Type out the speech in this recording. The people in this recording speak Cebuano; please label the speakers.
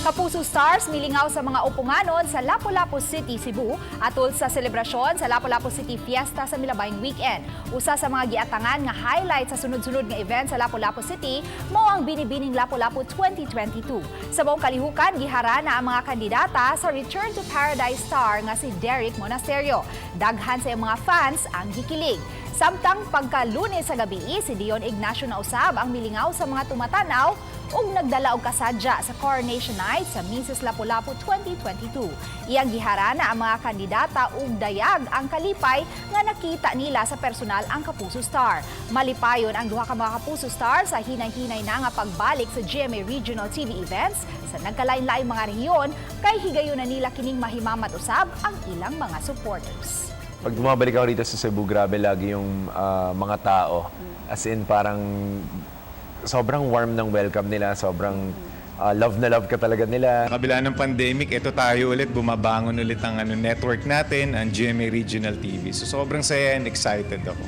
Speaker 1: Kapuso Stars milingaw sa mga upunganon sa Lapu-Lapu City, Cebu, atol sa selebrasyon sa Lapu-Lapu City Fiesta sa milabayng weekend. Usa sa mga giatangan nga highlight sa sunod-sunod nga event sa Lapu-Lapu City mao ang Binibining Lapu-Lapu 2022. Sa buong kalihukan, giharana ang mga kandidata sa Return to Paradise star nga si Derrick Monasterio. Daghan sa iyang mga fans ang gikilig. Samtang pagka-Lunes sa gabi, si Dion Ignacio na usab ang milingaw sa mga tumatanaw ug nagdala og kasadya sa Coronation Night sa Mrs. Lapu-Lapu 2022. Iyang giharana ang mga kandidata ug dayag ang kalipay nga nakita nila sa personal ang Kapuso Star. Malipayon ang duha ka mga Kapuso Star sa hinay-hinay na nga pagbalik sa GMA Regional TV events sa nagkalain-laing mga rehiyon kay higayon na nila kining mahimamat usab ang ilang mga supporters.
Speaker 2: Pag bumabalik ako dito sa Cebu, grabe lagi yung mga tao. As in, parang sobrang warm ng welcome nila, sobrang love na love ka talaga nila.
Speaker 3: Sa kabila ng pandemic, ito tayo ulit, bumabangon ulit ang network natin, ang GMA Regional TV. So sobrang saya and excited ako.